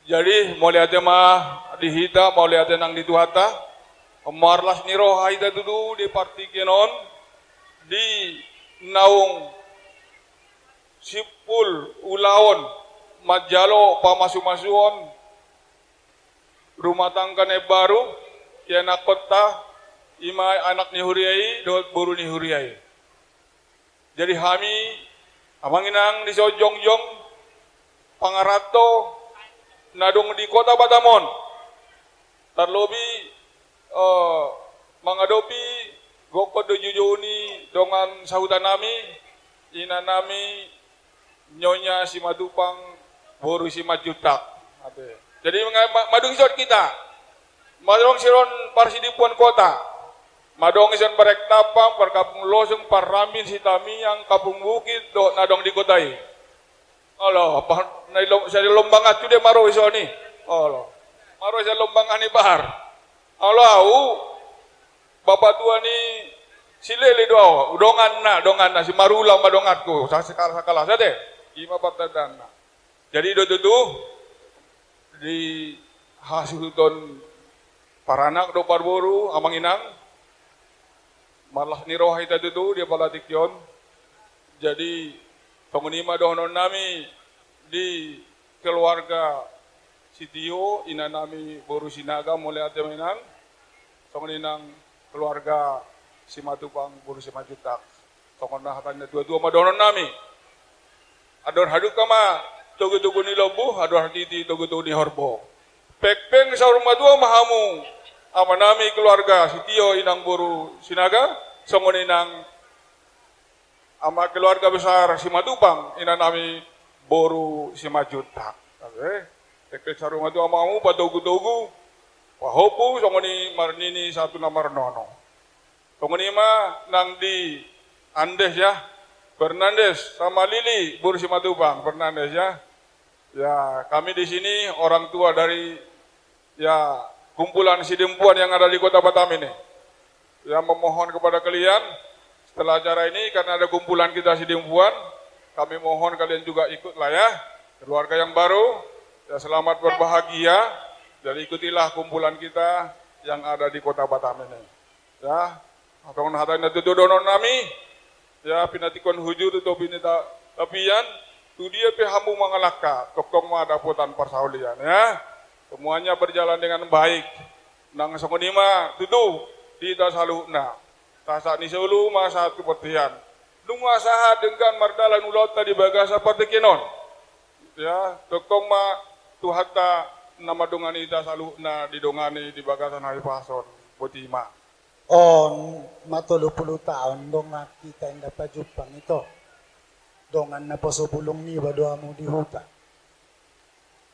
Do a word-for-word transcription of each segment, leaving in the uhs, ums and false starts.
Jadi, mauliate ma di hita, mauliate nang di Tuhanta. Marlas ni roha hita tutu di partingkian on, di naung simpul ulaon manjalo pamasumasuon rumah tangga na imbaru, ianakhonta, i ma anak ni huria i dohot boru ni huria i. Jadi hami, amang inang, dison jongjong pangaranto na adong di Kota Batam on, tarlobi, eh, mangadopi gokhon dohot joujou ni dongan sahuta nami, ina nami, Nyonya Simatupang boru Simanjuntak. Ate. Jadi, nga-, ma-, madung dison hita. Madung siron parsidimpuan kota. Madung dison Bareknampang, Parkampung Losung, Parrambin, Sitamiang, Kampung Bukit, dohot na adong di kota i. Olo, pa-, na ilo-, sai lombang an sude maroi soni. Olo. Maroi sai lombang an i bahar. Olo, au. Bapatua ni Silele do au, donganna, donganna, si Marula ma donganku, sa-, sakala-, sakalas ate, i ma partandaanna. Jadi do tutu, di hasuhuton paranak dohot parboru, amang inang, marlas ni roha hita tutu di apala tingki on. Jadi, songon i ma dohonon nami di keluarga Sitio, ina nami boru Sinaga, mauliate ma inang, songon i nang keluarga Simatupang boru Simanjuntak. Songon na hata ni na tuatua ma dohonon nami. Andor hadungka ma togutogu ni lombu, andor hatiti togutogu ni horbo. Pengpeng saur matua ma hamu, ama nami keluarga Sitio, inang boru Sinaga, songon i nang ama keluarga besar Simatupang, ina nami boru Simanjuntak. Oke. Pengpeng saur matua ma hamu, patogutogu, pahompu, songon i marnini sahat tu na marnono. Songon i ma nang di Andes ya, Fernandes sama Lili, boru Simatupang, Fernandes ya. Ya, kami di sini orang tua dari, ya, kumpulan Sidempuan yang ada di Kota Batam ini. Ya, memohon kepada kalian, setelah acara ini, karena ada kumpulan kita Sidempuan, kami mohon kalian juga ikutlah ya, keluarga yang baru, ya, selamat berbahagia, dan ikutilah kumpulan kita yang ada di Kota Batam ini. Ya, antong na hata ni na tutu dohonon nami, ya, pinantikhon hujur tu topi ni ta-, tapian, tu dia pe hamu mangalangka, tongtong ma dapotan parsaulian, ya. Semuanya berjalan dengan baik. Nang songon i ma tutu di hita saluhutna. Sahat ni solu ma sahat tu bontean. Nunga sahat denggan mardalan ulaonta di bagasan partingkian on. Ya, tongtong ma Tuhanta na mandongani hita saluhutna didongani di bagasan hahipason. Boti ma. On ma tolu pulu taon dongan hita inda pajumpang ito. Dongan naposo bulung niba do hamu di huta.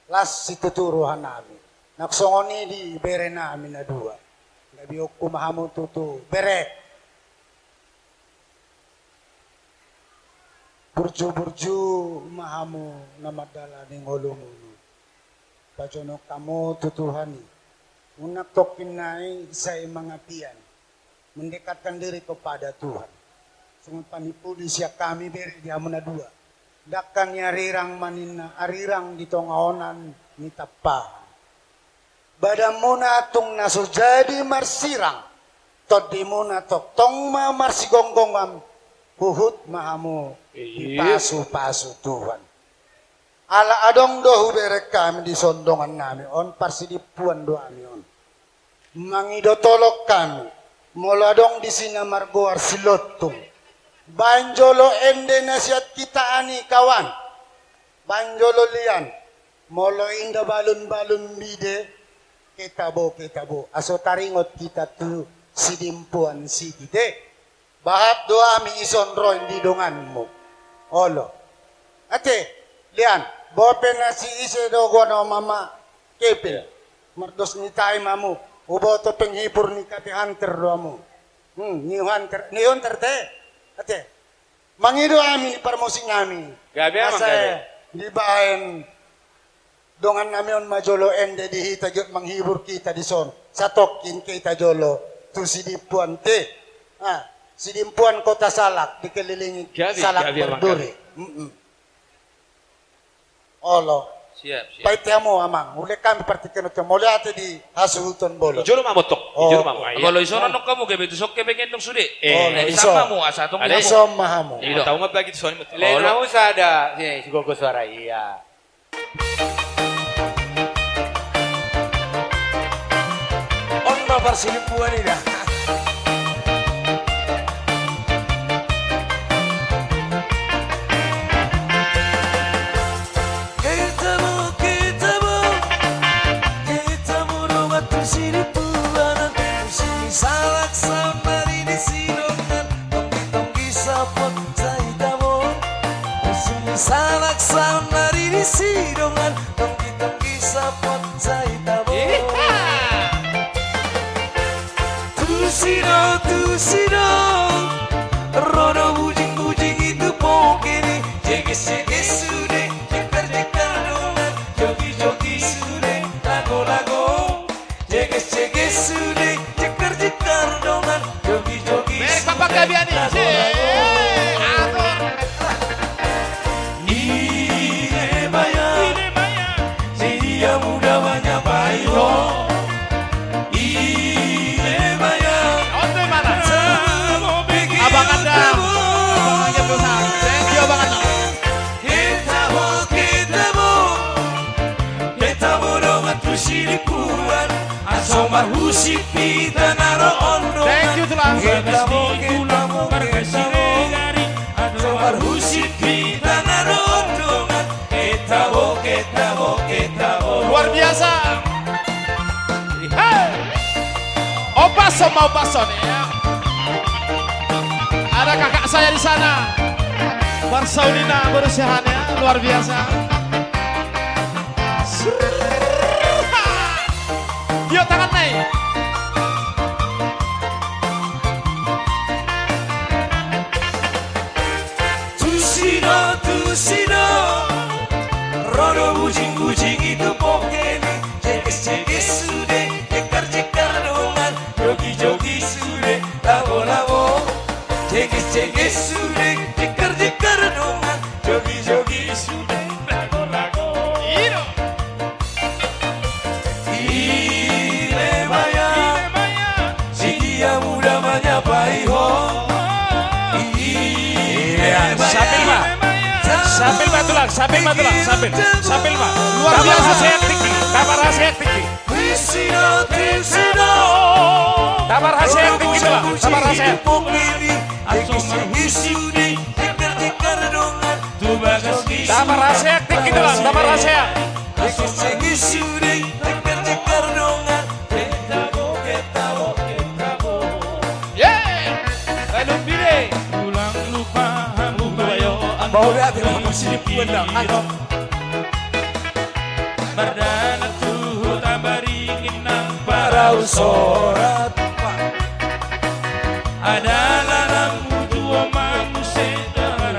Las situtu roha nami. Nang songon i di bere nami na dua. Gabe oku ma hamu tutu bere. Burju-burju ma hamu na mandalani ngolumuna. Pajonok hamu tu Tuhan i. Unang tongkin nai sai mangapian. Mendekatkan diri kepada Tuhan. Songon panimpuli sian hami bere di hamu na dua. Dangka ni arirang ma ninna arirang di tonga onan ni tampahan. Badanmuna tung na so jadi marsirang. Tondimuna tongtong ma marsigomgoman. Huhut ma hamu dipasu-pasu Tuhan. Ala adong do hubereng hami dison dongan nami on, parsidimpuan do hami on. Mangido tolong hami, molo adong disi na margoar Silontung. Baen jolo ende na sian hita an i kawan. Baen jolo lian, molo inda balun-balun bide, ketabo, ketabo. Aso taringot hita tu Sidempuan sititi. Bahat do hami dison ro di donganmu. Olo. Ate, lian, bope na si ise do gono mama kepe. Mardos ni tai ma hamu. Huboto penghibur ni kape hunter do hamu. Hmm, ni hunter, ni hunter te. Ate. Mangido hami di parmusik nami. Gabe, amang, asa gabe. Dibaen dongan nami on ma jolo ende di hita, giot manghibur hita dison. Satongkin hita jolo tu Sidempuan te. Ah, Sidempuan Kota Salak dikelilingi salak berduri. Gabe, gabe, amang, gabe. Mm-mm. Olo. Siap, siap. Baen hamu, Amang. Ulaon hami partingkian on, mauliate di hasuhuton bolon. Jolo ma, Amang, tong. Oh. Jolo ma, Amang. Molo dison annon hamu, gabe tuson hepeng annon sude. Eh. Oh, nah, dison. Dison ma hamu, asa tong. Dison ma hamu. Iya. Tahu nggak bagi tuson? Lehon hamu sada, sini, sigogo suara, iya. On ma parsilimbuan i da. Hita bo, hita bo, hita bo dongan tu silimbuan, tu si salak saonari di sidongan, tonggi-tonggi sapot sai tabo. Tu si salak saonari di sidongan, tonggi-tonggi sapot sai tabo. Iha. Tusi do, tusi do, ro do bujing-bujing i tu pongki ni, jeges-jeges sude, jekar-jekar dongan, jogi-jogi sude, lago-lago. Jeges-jeges sude, jekar-jekar dongan, jogi-jogi sude, lago-lago. Merek Papa Gabiani. Ile Maya, si dia muda manyapai ho. Ile Maya. Oke, mana? Abang Anda. Abang Anda. Thank you, Abang Anda. Hita bo, hita bo, hita bo dongan tu silimbuan, asa marhusip hita na ro on dongan. Thank you, Tulang. Hita bo, hita bo, hita bo, asa marhusip hita na ro on dongan. Hita bo, hita bo, hita bo. Luar biasa. Hei! Ompason ma, ompason, ya. Ada kakak saya di sana. Barsaulina berusaha, ya, luar biasa. Tio tangan naik. Tusi do, tusi do, ro do bujing-bujing i tu pongki ni. Jeges-jeges sude, jekar-jekar dongan, jogi-jogi sude, labo-labo. Jeges-jeges sude, jekar-jekar dongan, jogi-jogi sude, labo-labo. Iro. Ile Maya, si dia muda manyapai ho. Ile Maya. Sapil ma. Sapil ma, Tulang, sapil ma, Tulang, sapil. Sapil ma. Luar biasa. Taparhasea tingki, taparhasea tingki. Tusi do, tusi do. Taparhasea tingki, Tulang, taparhasea. Taparhasea tingki, Tulang, taparhasea. Ye. Lalu pilih. Tulang lupa hamu bayo. Mau lihat di rumah si Puan dah. Mardalan tu Huta Baringin nang parau sorat. Adalah namu tuo manusia.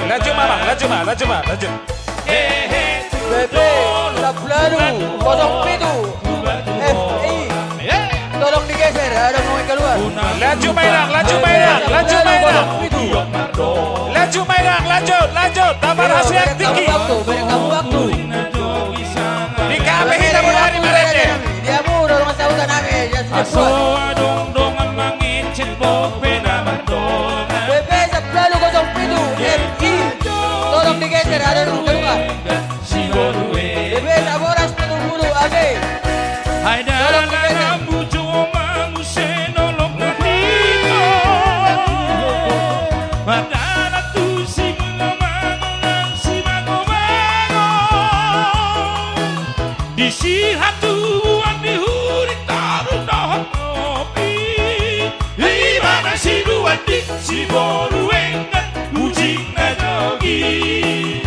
Lanjut, Mama, lanjut, Ma, lanjut, Ma, lanjut. Hehe. B P sampulu ualu kosong pitu F I. Tolong digeser, ada mau keluar. Laju, Mairang, laju, Mairang, laju, Mairang. Laju, Mairang, lanjut, lanjut. Taparhasea tingki. Di kafe kita mau lari, Mairang. Dia mau dorong sautan kami, ya, sudah. Aso adong dongan mangecek, bope na mardongan. B P sampulu ualu kosong pitu F I. Tolong digeser, ada dulu, terbuka. B P saboras pitu pulu A G. Tolong digeser. Di sihatubuan di huring tarung dohot ngopi, ibana siduan di siboru enggan bujing na jogi.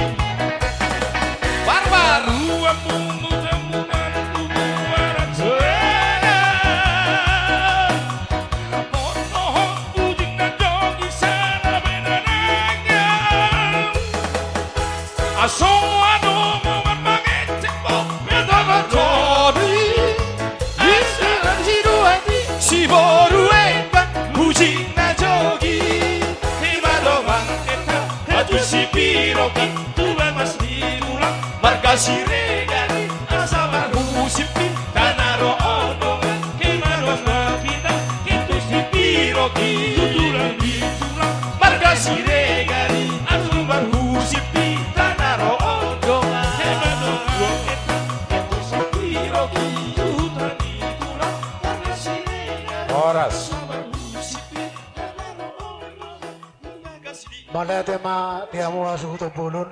Barbar. Ruan munu temunan tubuaran soeran. Bonohon bujing na jogi sana benanangan. Aso adong dongan mangecek, bope na mardongan. Di sihatubuan di siboru enggan bujing na jogi. Ima dongan heta, hatu sipiroki, tulang mas ni tulang, marga Siregar. Di tulang, di tulang, marga Siregar i, alu marhusipi, tano ro on dongan. Hemano dua keta, ketu sipiro ki, tulang, di tulang, marga Siregar i. Horas. Alu marhusipi, tano ro on dongan. Marga Siregar i. Mauliate ma di hamu hasuhuton bolon.